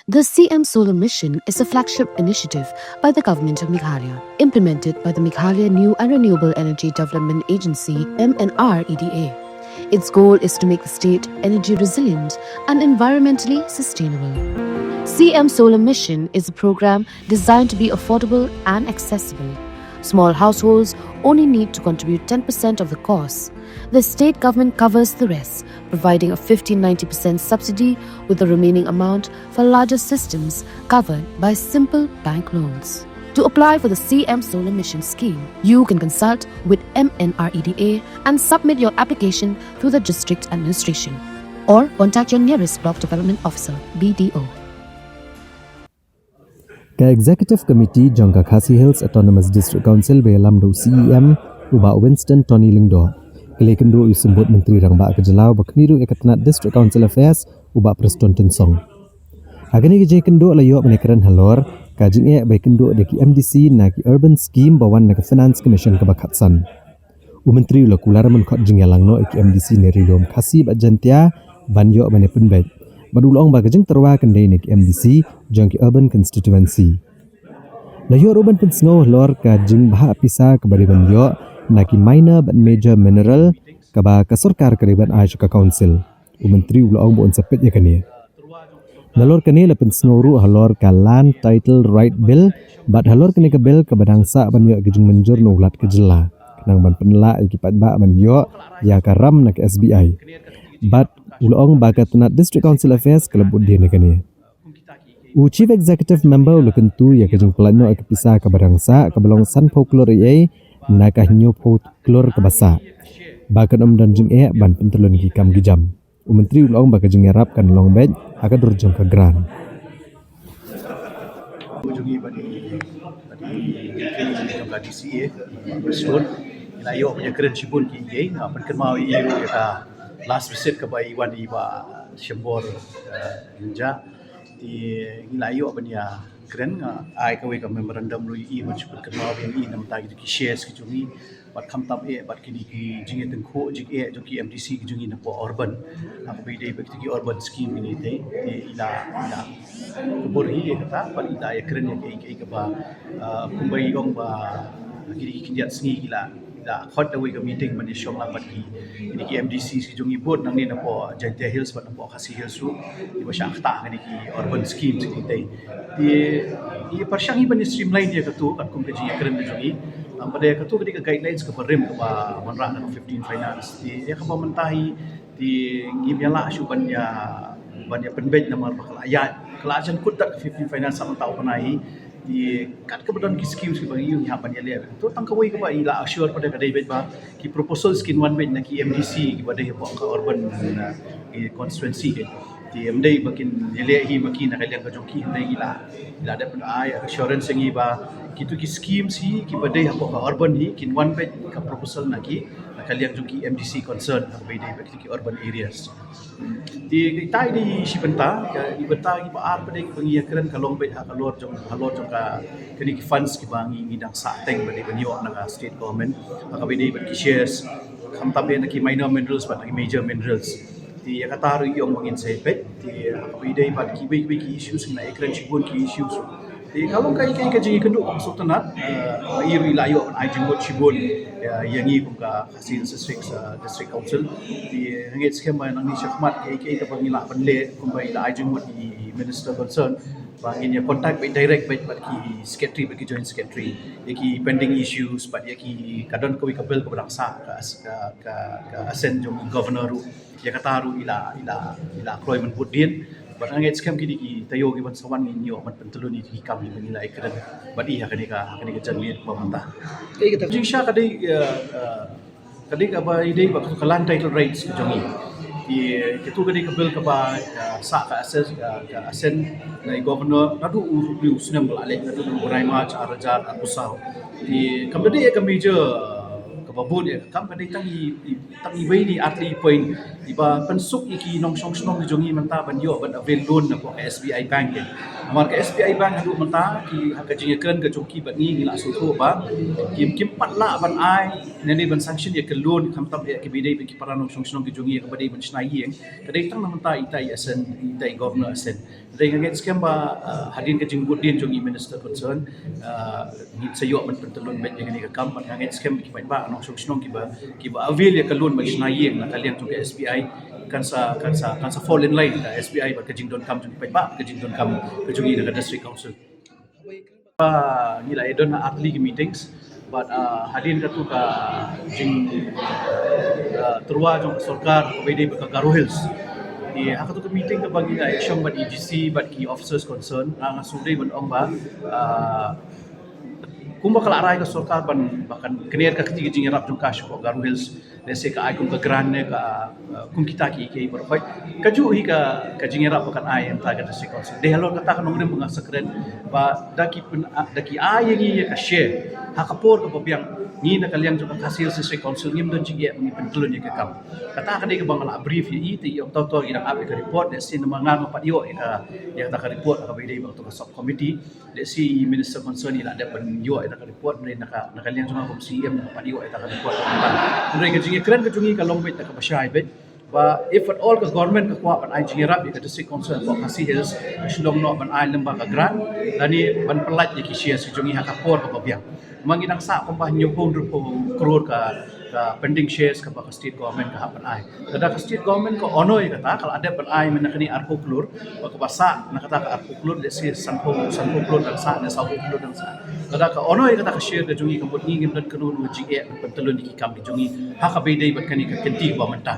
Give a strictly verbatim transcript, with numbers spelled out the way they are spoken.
The C M Solar Mission is a flagship initiative by the Government of Meghalaya, implemented by the Meghalaya New and Renewable Energy Development Agency, M N R E D A. Its goal is to make the state energy resilient and environmentally sustainable. C M Solar Mission is a program designed to be affordable and accessible. Small households only need to contribute ten percent of the costs. The state government covers the rest, providing a fifteen ninety percent subsidy, with the remaining amount for larger systems covered by simple bank loans. To apply for the C M Solar Mission scheme, you can consult with M N R E D A and submit your application through the district administration, or contact your nearest block development officer, B D O. Ka Executive Committee jong ka Khasi Hills Autonomous District Council ba ïalam da u C E M, u Bah Winston Tony Lyngdoh, ka la ïakynduh ïa u Symbud Myntri Rangbah ka jylla uba khmih ruh ïa ka tnat District Council Affairs, u Bah Prestone Tynsong. Ha kane ka jingïakynduh la ïoh ban ïakren halor ka jingeh ba ïakynduh da ki M D C na ki urban scheme ba wan na ka Finance Commission kaba khatsan. U Myntri u la kular ban khot jingïalang noh ïa ki M D C na ri lum Khasi bad Jaintia ban ïoh ban ïapynbeit, bad u la ong ba ka jingtyrwa kan dei na ki M D C jong ki urban constituency. La ïoh ruh ban pynsngew halor ka jingbhah pisa kaba dei ban ïoh na ki minor bad major mineral kaba ka sorkar ka dei ban ai sha ka council. U Myntri u la ong ba un sa peit ïa kane. Nalor kane la pynsngew ruh halor ka Land Title Right Bill bad halor kane ka bill kaba dang sah ban ïoh ka jingmynjur na u Lat ka jylla, khnang ban pynlah ïa ki paidbah ban ïoh ïa ka ram na ka S B I. Bad u la ong ba ka tnat District Council Affairs ka la bud dien ïa kane. U Chief Executive Member u la kyntu ïa ka jingpynlait noh ïa ka pisa kaba dang sah kaba long sanphew klur eiei na ka hynñiewphew klur kaba sah, ba kan ym don jingeh ban pyntyllun ïa ki kam ki jam. U Myntri u la ong ba ka jingïarap kan long beit ha ka dur jong ka grant. Jong i ba dei, ba dei jong ka D C A, Stone. La ïoh ban ïakren shibun ki ei, nga pynkynmaw ïa i ruh ïa ka last visit kaba i wan i Bah Shembor, eh, Lynja. Te ngi la ïoh ban ïakren, nga ai kawei ka memorandum ruh ïa i ban shu pynkynmaw ïa i na bynta ki shares ki jong i. Bad khamtam eh bad kine ki jingïatyngkhuh jingeh jong ki M D C ki jong i napoh urban. Ha kaba ïadei bad kito ki urban scheme kine te, te i la, i la kubur hi ïa kata, bad i la ïakren ïa kiei kiei kaba, ah, kumba i ong ba kine ki khyndiat sngi ki la, i la khot da kawei ka meeting ban ïashong lang bad ki, kine ki M D C ki jong i bun nangne napoh Jaintia Hills bad napoh Khasi Hills ruh, kiba shah ktah kine ki urban schemes kine te. Te i pyrshang i ban ïa streamline ïa kato katkum ka jingïakren ka jong i. Tang ba dei kato ka dei ka guidelines kaba rim kaba wanrah da ka fifteen Finance. Te ïa kaba mynta hi te ngim ïa lah shuh ban ïa, ban ïa pynbeit namar ba ka la ïaid, ka la jan kut da ka fifteen Finance sa mynta u bnai hi. Te kat kaba don ki schemes kiba ngi ïoh ngi hap ban ïaleh. To tang kawei kaba i la assure pat ka dei beit ba ki proposals kin wan beit na ki M D C kiba dei hapoh ka urban, uh, ki constituency ki. Te ym dei ba kin ïaleh hi ma ki na ka liang ka jong ki, hynrei i la, i la dep ai assurance ïa ngi ba kito ki schemes hi kiba dei hapoh ka urban hi kin wan beit ka proposal na ki, na ka liang jong ki M D C concern, ha kaba ïadei bad ki urban areas. Te kita i dei shi bynta, ka i bynta kiba ar pat dei kiba ngi ïakren ka long beit ha ka lor jong, ha lor jong ka, kine ki funds kiba ngi, ngi dang sah teng ba dei ban ïoh na ka state government, ha kaba ïadei bad ki shares, khamtam eh na ki minor minerals bad na ki major minerals. Te ïa kata ruh i ong ba ngin sa peit, te ha kaba ïadei bad kiwei kiwei ki issues, ngi la ïakren shibun ki issues. Te ka long kaei kaei ka jingïakynduh kaba sngewtynnat, eh, ba i ruh i la ïoh ban ai jingmut shibun, eh, ïa ngi kum ka Khasi Hills District, eh, District Council. Te nga ngeit skhem ba nangne shakhmat kaei kaei kaba ngi lah ban leh kumba i la ai jingmut i Minister concern, ba ngin ïa contact beit direct beit bad ki secretary bad ki joint secretary ïa ki pending issues bad ïa ki, ka don kawei ka bill kaba dang sah ka as-, ka, ka, ka assent jong u governor ruh. Ïa kata ruh i la, i la, i la kloi mynbud dien. Bad nga ngeit skhem kine ki taïew kiban sa wan ngin ïoh ban pyntyllun ïa ki kam kiba ngi la ïakren bad i ha kane ka, ha kane ka janmiet ba mynta. Kaei kata? Jingshisha ka dei, eh, eh, ka dei kaba ïadei bad ka land title rights ka jong i. Te kato ka dei ka bill kaba, eh, sah ka assess, eh, ka assent na i governor naduh u, u snem ba la leit, naduh u bnai March ar hajar arphew saw. Te kam da dei ka major, eh, kaba bun ïa ka kam, ka dei tang i, i, tang iwei ne i artylli point Ba pynsuk ïa ki nongshong shnong ki jong ngi mynta ban ïoh ban avail loan na ka S B I Bank. Namar ka S B I Bank haduh mynta ki ha ka jingïakren ka jong ki bad ngi ngi la sngewthuh ba kim kim pat lah ban ai ne ban sanction ïa ka loan khamtam ïa ki ba dei ba ki para nongshong shnong ki jong ngi kaba dei ban shna ïing. Ka dei tang na mynta ita i asen, ita i governor asen. Dei nga ngeit skhem ba hadien ka jingbud dien jong i minister concern ngi sa ïoh ban pyntylun bad ïa kane ka kam bad nga ngeit skhem ki paidbah nongshong shnong kiba kiba avail ïa ka loan ba shna ïing na ka liang jong ka S B I kan sa kan sa kan sa fall in line ka S B I bad ka jingdonkam jong ki paidbah ka jingdonkam ka jong i na ka district council. Ngi la ïa don ha ar tylli ki meetings bad hadien katu ka jing tyrwa jong ka sorkar kaba dei bad ka Garo Hills. Te ha katu ka meeting kaba ngi la ïa shong bad i D C bad ki officers concern nga nga shu dei ban ong ba kumba ka la rai ka sorkar ban ba kan kner ka kti ka jingïarap jong ka sha ka Garo Hills. Let's say ka ai kum ka grant ne ka kum kita ki ki baroh. Ka ju hi ka ka jingïarap ba kan ai ïa ka district council. Dei halor kata ka nongrim ba nga sa kren ba da ki da ki ai ïa ngi ïa ka share ha ka por kaba biang ngi na ka liang jong ka Khasi Hills District Council ngim don jingeh ba ngi pyntylun ïa ka kam. Kata ka dei kaba nga la brief ïa i te i ong to to i dang ap ïa ka report. Let's say namar nga nga pat ïoh ïa ka ïa kata ka report kaba dei ba to ka sub committee. Let's say i minister concern i la dep ban ïoh ïa ka report ne na ka na ka liang jong nga kum C M na ka pat ïoh ïa ka report. Hynrei ka jingïakren ka jong ngi ka long beit da kaba shai beit ba if at all ka government ka kwah ban ai jingïarap ïa ka district council ka Khasi Hills ka shu long noh ban ai lem bad ka grant lane ban pyllait ïa ki shares ki jong ngi ha ka por kaba biang. Ma ngi dang sah kumba hynñiewphew hynriewphew klur ka ka pending shares kaba ka state government ka hap ban ai. Lada ka state government ka honor ïa kata ka la dep ban ai mynta kane arphew klur ba kaba sah na kata ka arphew klur, let's say sanphew sanphew klur dang sah ne sawphew klur dang sah. Lada ka honor ïa kata ka share ka jong ngi ka mut ngi ngim don kano kano jingeh ban pyntylun ïa ki kam ki jong ngi ha kaba ïadei bad kane ka kynti ba mynta.